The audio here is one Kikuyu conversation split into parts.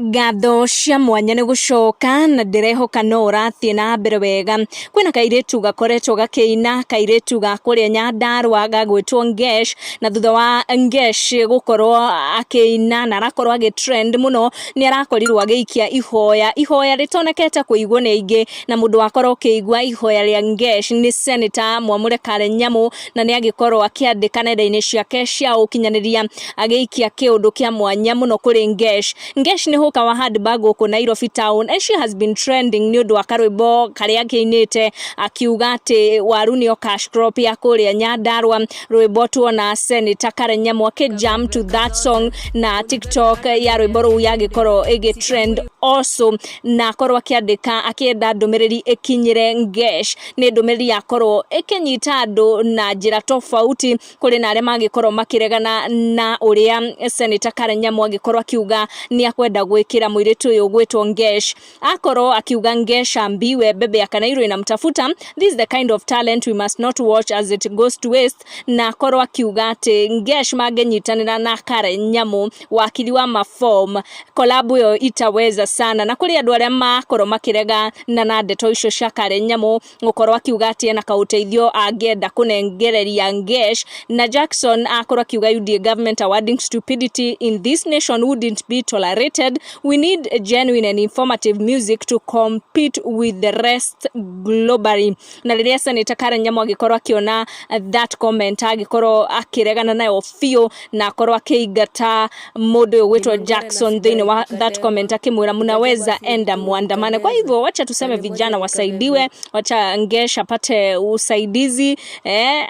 Ngatho cia mwanya nĩ gũcoka na ndĩrehoka no ũrathiĩ na mbere wega. Kwĩna kairĩtu gakoretwo gakĩina, kairĩtu ga kũrĩa Nyandarũa gagwĩtwo Ngesh, na thutha wa Ngesh gũkorwo akĩina na arakorwo agĩ trend mũno, nĩ arakorirwo agĩikia ihoya, ihoya rĩtonekete kũiguo nĩ aingĩ, na mũndũ wakorwo ũkĩigua ihoya rĩa Ngesh nĩ Senator Mwamũre Karen Nyamu, na nĩ agĩkorwo akĩandĩka nenda-inĩ ciake cia ũkinyanĩria agĩikia kĩũndũ kĩa mwanya mũno kũrĩ Ngesh. Ngesh nĩ hũka wa handbag gũkũ Nairobi town and she has been trending nĩ ũndũ wa karwĩmbo karĩa akĩinĩte akiuga atĩ waru nĩyo cash crop ya kũrĩa Nyandarua. Rwĩmbo tuona Senator Karen Nyamu akĩ jam to that song na TikTok ya rwĩmbo rũu yagĩkorwo ĩgĩ trend also, na akorwo akĩandĩka akĩenda ndũmĩrĩri ĩkinyĩre Ngesh. Nĩ ndũmĩrĩri yakorwo ĩkĩnyita andũ na njĩra tofauti. Kũrĩ na arĩa magĩkorwo makĩregana na ũrĩa Senator Karen Nyamu agĩkorwo akiuga nĩ akwenda gwĩkĩra mũirĩtu ũyũ ũgwĩtwo Ngesh. Akorwo akiuga Ngesh ambiwe bebe ya Kanairo inamtafuta, this is the kind of talent we must not watch as it goes to waste, na akorwo akiuga atĩ Ngesh mangĩnyitanĩra na Karen Nyamu wakiri wa mafom, collab ĩyo itaweza sana. Na kũrĩ andũ arĩa makorwo makĩregana na ndeto icio cia Karen Nyamu gũkorwo akiuga atĩ ena kaũteithio angĩenda kũnengereria Ngesh, na Jackson akorwo akiuga UDA government awarding stupidity in this nation wouldn't be tolerated, we need genuine and informative music to compete with the rest globally. Na rĩrĩa Senator Karen Nyamu agĩkorwo akĩona that comment, agĩkorwo akĩregana nayo biũ na akorwo akĩingata mũndũ ũyũ gwĩtwo Jackson thĩinĩ wa that comment, akĩmwĩra mnaweza enda muandamane. Kwa hivyo wacha tuseme vijana wasaidiwe, wacha Ngesh apate usaidizi,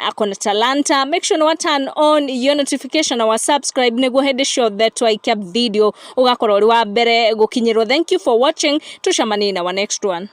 ako na talanta. Make sure wa turn on your notification na wa subscribe nĩguo hĩndĩ ciothe twaikia video ũgakorwo ũrĩ wa mbere gũkinyĩrwo. Thank you for watching, tucemanie na wa next one.